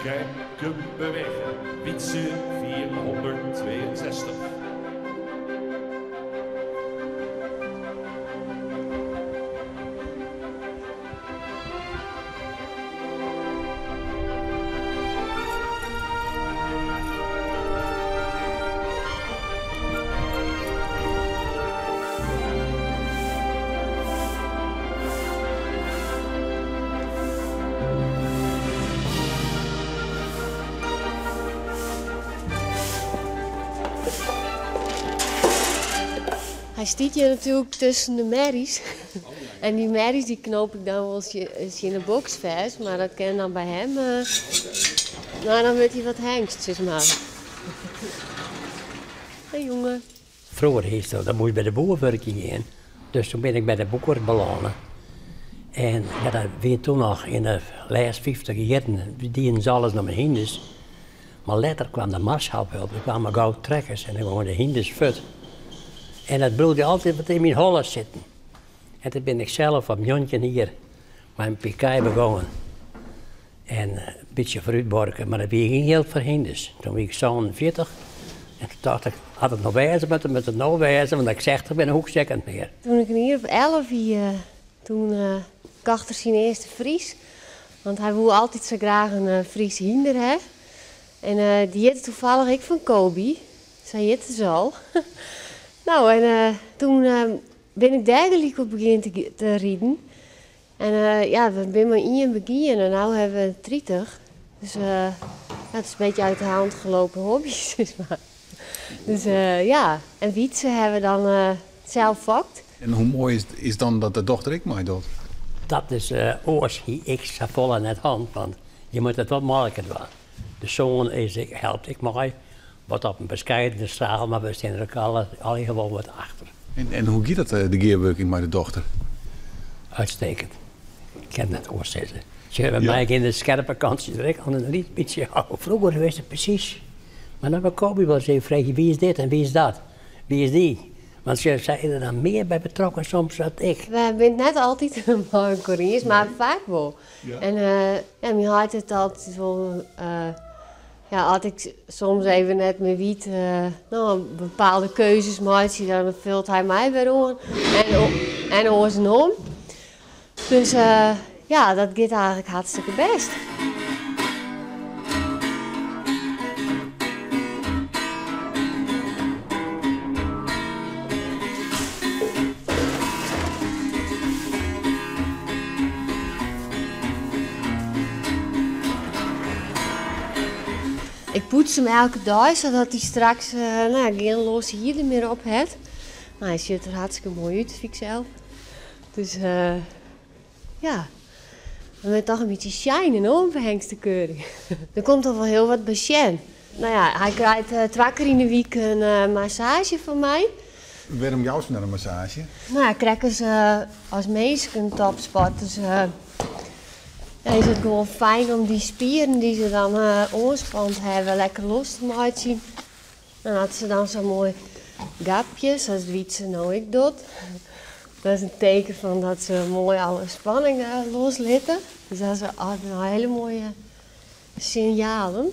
Kijk 'm bewegen, Wietse 462. Hy stiet hjir natuerlik tusken de merries. En dy merries dy knoop ik dan wol tsjin de boks fêst, mar dat kin dan by him. No, dan wurdt hy wat hengst, sis mar. Hé jonge. Froeger hiest dat moast by de boer wurkjen gean. Dus toen bin ik by de boer belâne. En ja, dat wie toen noch yn de lêste 50 jierren, dienen se alles noch mei hynders. Mar letter kwam de Marshallhulp, der kwamen gau trekkers en dan gongen de hynders fuort. En dat bliuwde altyd wat yn myn holle sitten. En toen bin ik self op 19 jier mei in pear kij begongen. En in bytsje foarútbuorke, mar dat wie gjin jild foar hynders. Toen wie ik 47 en toen tocht ik, as it no wêze moat, dan moat it no wêze, want as ik 60 bin, dan hoech ik net mear. Toen ik in jier of 11 wie, toen kocht er syn earste Fries. Want hy woe altyd sa graach in Fries hynder ha. En dy hjitte toevallig ek fan Kobe. Sa hjitte se al. No, en toen bin ik dêr gelyk op begûn te riden. En ja, we binne mei ien begûn en no hawwe we 30. Dus ja, it is in beetje uit de hand gelopen hobby, sis mar. Dus ja, en Wietse hawwe we dan sels fokt. En hoe moai is dan dat de dochter ek meidocht? Dat is oars hie ik safolle net hân, want je moatte it wol mei-elkoar dwaan. De soan is ek, helpt ek mei, wat op in beskeidene straal, mar we stean der ek allegear wol wat achter. En hoe giet dat, de gearwurking mei de dochter? Uitstekend. Ik kin net oars sizze. Se hawwe my yn de skerpe kantsjes der ek al in lyts bytsje ôf. Froeger wist it presys. Mar no by Kobe wol se even freegje wie is dit en wie is dat? Wie is dy? Want se sy der dan mear by betrokken soms as ik. We binne it net altyd mei elkoar iens, mar faak wol. En ja, myn heit hat altyd wol, ja, as ik soms even net mear wit, no, bepaalde keuzes meitsje, dan fult hy my wer oan. En oarsom. Dus ja, dat giet eigentlik hartstikke bêst. Ik poets him elke dei, sadat hy straks no ja, gjin los hier der mear op hat. No, hy sjocht der hartstikke moai út, fyn ik sels. Dus ja, we moatte toch in bytsje shinen hoor, op de hengstekeuring. Der komt toch wol hiel wat by sjen. No ja, hy krijt twa kear yn de wike in massaazje fan my. Wêrom joust him dan in massaazje? No ja, krekt as minsken, topsporters, ja, is it gewoan fijn om dy spieren dy't se dan oanspand hawwe lekker los te meitsjen. En as se dan sa'n moai gapje, sa't Wietse no ek docht, dat is in teken fan dat se moai alle spanning loslitte. Dus dat is altyd in hiele moaie sinjalen.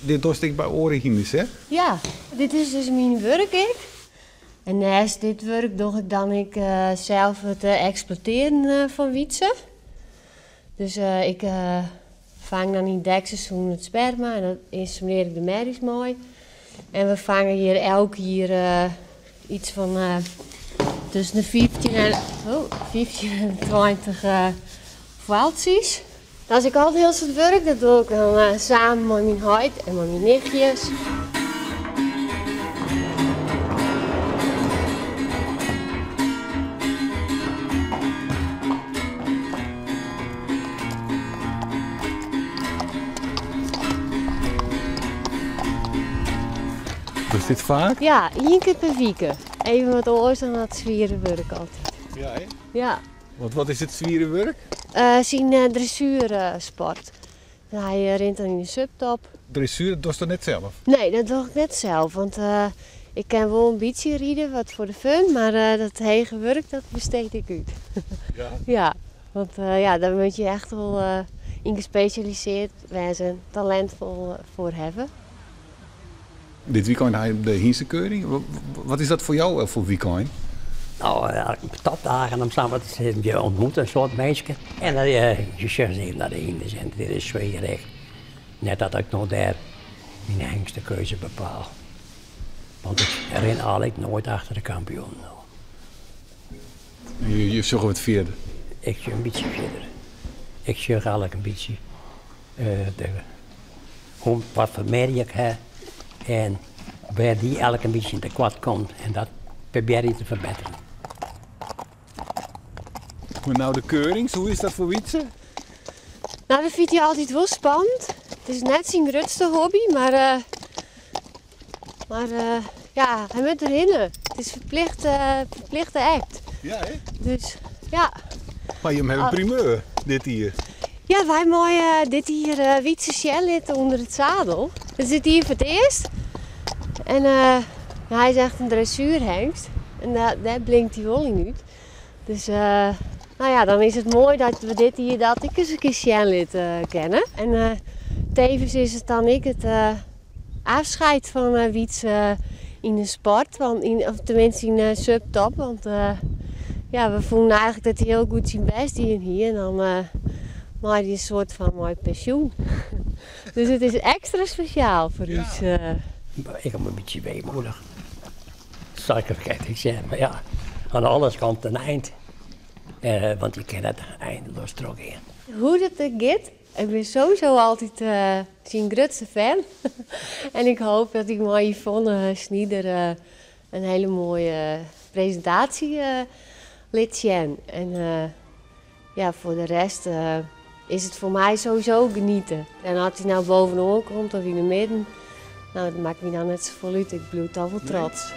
Dit dochst ek by oare hynders, hè? Ja, dit is dus myn wurk ek. En neist dit wurk doch ik dan ek sels it eksploitearjen fan Wietse. Dus ik fang dan yn it dekseizoen it sperma en dan ynseminearje ik de merries mei. En we fange hjir elk jier iets fan tusken de 15 en, oh, 15 en 20 foaltsjes. Dat is ek altyd hiel soad wurk. Dat doch ik dan samen mei myn heit en mei myn nichtjes. Dochst dit faak? Ja, ien kear per wike. Even wat oars dan dat swiere wurk altyd. Ja, hè? Ja. Want wat is it swiere wurk? Syn dressuersport. Hy rint dan yn de subtop. Dressuer dochst dat net sels? Nee, dat doch ik net sels. Want ik kin wol in bytsje ride, wat foar de fun, mar dat hege wurk dat besteed ik út. Ja? Ja, want ja, dan moatte je echt wol. yn gespesjalisearre wêze, talint foar hawwe. Dit wykein ha je de hynstekeuring. Wat is dat foar jou foar wykein? No, topdagen om sa mar te sizzen. Je ontmoet in soad minsken en dan je sjochst even nei de hynders en dit is sfear ek. Net dat ik no dêr myn hengstekeuze bepaal. Want ik rin eigentlik noait achter de kampioen. Je sjogge wat fierder? Ik sjoch in bytsje fierder. Ik sjoch eigentlik in bytsje de, hoe, wat foar merje ik ha en wêr dy elk in bytsje tekoart komt. En dat probearje te ferbetterjen. Maar nou de keurings, hoe is dat foar Wietse? Nou, dat fynt hy altyd wol spannend. It is net syn grutste hobby, maar ja, hy moat derhinne. It is ferplichte act. Ja, hè? Dus ja. Mar jim hawwe in primeur dit jier. Ja, wy meie dit jier Wietse sjen litte ûnder it sadel. Dat is dit jier foar it earst. En hy is echt in dressuerhengst. En dêr blinkt hy wol yn út. Dus no ja, dan is it moai dat we dit jier dat ek ris in kear sjen litte kinne. En tevens is it dan ek it ôfskied fan Wietse yn de sport. Want yn, of teminsten yn de subtop. Want ja, we fûnen eigentlik dat hy hiel goed syn bêst dien hie. En dan mei hy in soart fan mei pensjoen. Dus it is ekstra spesjaal foar ús. Ik kom in bytsje weemoedich. Sil ik ferkeard ik sizze, mar ja, oan alles komt in ein. Want je kinne net eindeloas trochgean. Hoe't it der giet, ik bin sowieso altyd syn grutste fan. En ik hoopje dat ik mei Yvonne Snieder in hiele moaie presintaasje lit sjen. En ja, foar de rest is it foar my sowieso genietsje. En as hy no boppe-oan komt of yn 'e midden, no, dat makket my dan net safolle út. Ik bliuw dochs wol trots.